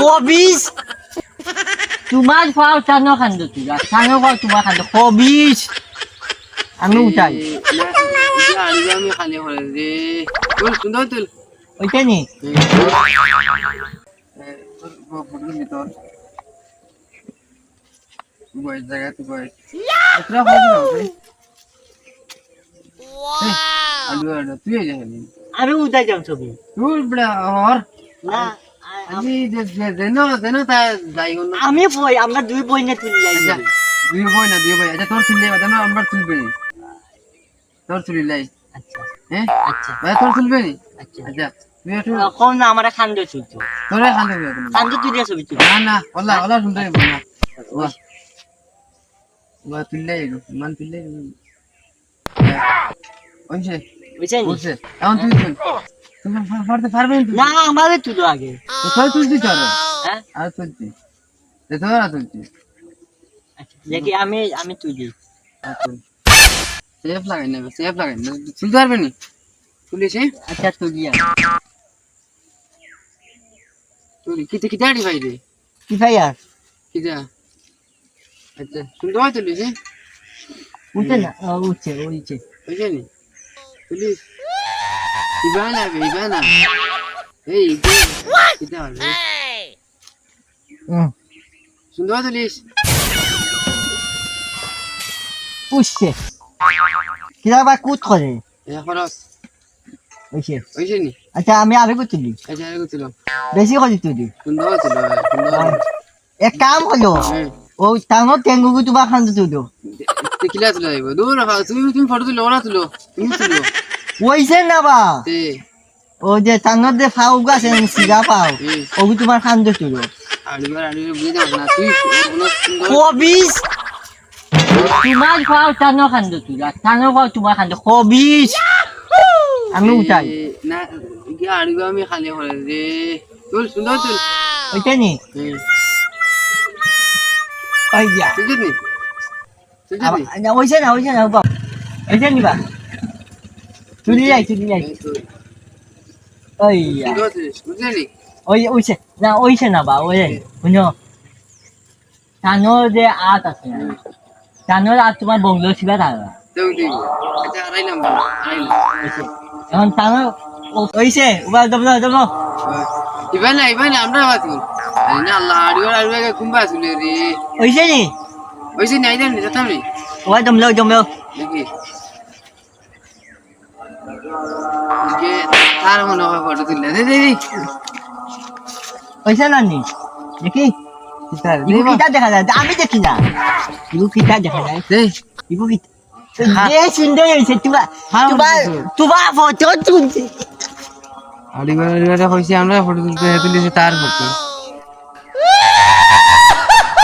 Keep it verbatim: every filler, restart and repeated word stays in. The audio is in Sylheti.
খবিস। তোমার পাও টানো খান্দো তুই, আর টানো পাও তোমার খান্দো। খবিস। আমি উঠাই। এ, না, এই যে আলু আমি খালি করে রে। তুল, সুন্দর তুল। ওইটা নি? এ, এ, তোর ব-, বদলে নি তোর। তুই বয়, জায়গা তুই বয়। এতটা হবে না, ভাই। এই, আলু, আলু, তুই এই জায়গা নি। আমি উঠাই যাম ছবি। তুই বড় হর। না, আ-, আ-, আমি যে, যে, যেন, যেন তা যাই অন্য। আমি বই, আমরা দুই বই না তুলি যাই। আচ্ছা, দুই বই না, দুই বই। আচ্ছা, তোর তুললে, যেন আমরা তুলবে। তোর তুলি লাই। আচ্ছা। হ্যাঁ? আচ্ছা। ভাই, তোর তুলবে নি? আচ্ছা। আচ্ছা, তুই একটু আ, কম না, আমার খান্দে তুলতো। তোরে খান্দে তুলবে না। খান্দে তুলিয়া ছবি তুল। না, না, ওলা, ওলা সুন্দর হইব না। ওয়া। ওয়া তুললে, মান তুললে। ওইছে। ওইছে নি? ওইছে। এখন তুই তুল। তুই পা-, পারতে পারবে না তুই? না, আমারে তুলো আগে। তো তোর তুলতে তো আরো। হ্যাঁ? আর তুলতে। এ তোর আর তুলতে। আচ্ছা, দেখি আমি, আমি তুলি। আর তুল। সেফ লাগাই না, সেফ লাগাই না। তুলতে পারবে নি? তুলিস, হ্যাঁ? আচ্ছা, তুলি আর। তুলি, কিতা, কিতা আড়ি ভাই রে? কি ভাই আর? কিতা? আচ্ছা, তুলতে হয় তুলিস, হ্যাঁ? উঠে না, ও উঠছে, ও উঠছে। বুঝলি? তুলিস। ইবা না বে, ইবা না। এই, ইবা। কিতা হবে? হুম। সুন্দর তুলিস। উঠছে। কিতা বা কুত করে? এ খরচ। ওইছে। ওইছে নি? আচ্ছা, আমি আরেকটু তুলি। আচ্ছা, আরেকটু তুলো। বেশি করে তুলি। সুন্দর তুলো, সুন্দর। হ্যাঁ। এক কাম করো। হ্যাঁ। ও, তানো টেঙ্গুগু তোমার খান্দে তুলো। দে-, দে-, কিলা তুলা যাইব? দূর রাখা, তুমি, তুমি ফটো তুলো, ওরা তুলো। তুমি তুলো। ওইছে না বা? তে। ও যে তানোর যে ফাউগু আছে, সিগা ফাউ। হুম। ওগু তোমার খান্দে তুলো। আড়িবার, আড়িবার বুঝে যাও না। তুই কোনো সুন্দর খবিস। তোমার পাও টানো খান্দো তুই, আর টানো পাও তোমার খান্দো। খবিস। আমি উঠাই। এ, না, কি আড়িবা আমি খালি করে রে। তুল, সুন্দর তুল। ওইটা নি? হুম। ওই যা। তুলছিস নি? তুলছিস নি? আবার, না, ওইছে না, ওইছে না, বাবা। ওইটা নিবা। তুলি যাই, তুলি যাই। এই তুল। ওই যা। সুন্দর তুলিস, বুঝলি নি? ওই, ওইছে। না, ওইছে না, বা, ওই, হুম। শুনো। টানোর যে আত আছে, হুম। টানোর আত তোমার বংলো ছিবা তারা। দেও, দেও। আচ্ছা, আড়াই নম্বর, আড়াই নম্বর। ওইছে। এখন টানোর, ও, ওইছে, উবা, দম নাও, দম নাও। ইবা না, ইবা না, আমরা আওয়াজ করি। আরে না, আল্লাহ, আড়িবার, আড়িবার কুম্বা আসলে রে। ওইছে নি? ওইছে নি, আইদার নি, যেতাম নি। উবা, দম নাও, দম নাও। দেখি। ওকে, তার মনে হয় ফটো তুললে। দে, দে, দে। ওইছে না নি? দেখি। কিতা রে? ইগু কিতা দেখা যায়? আমি দেখি না। ইগু কিতা দেখা যায়? দে। ইগু কিতা? হ্যাঁ। এ সুন্দর হইছে, তুবা, হ্যাঁ, তুবা, হইছে। তুবা ফটো তুলছে। আলিবার, আলিবারে কইছি আমরা ফটো তুলতে, হে তুলিছে তার ফটো।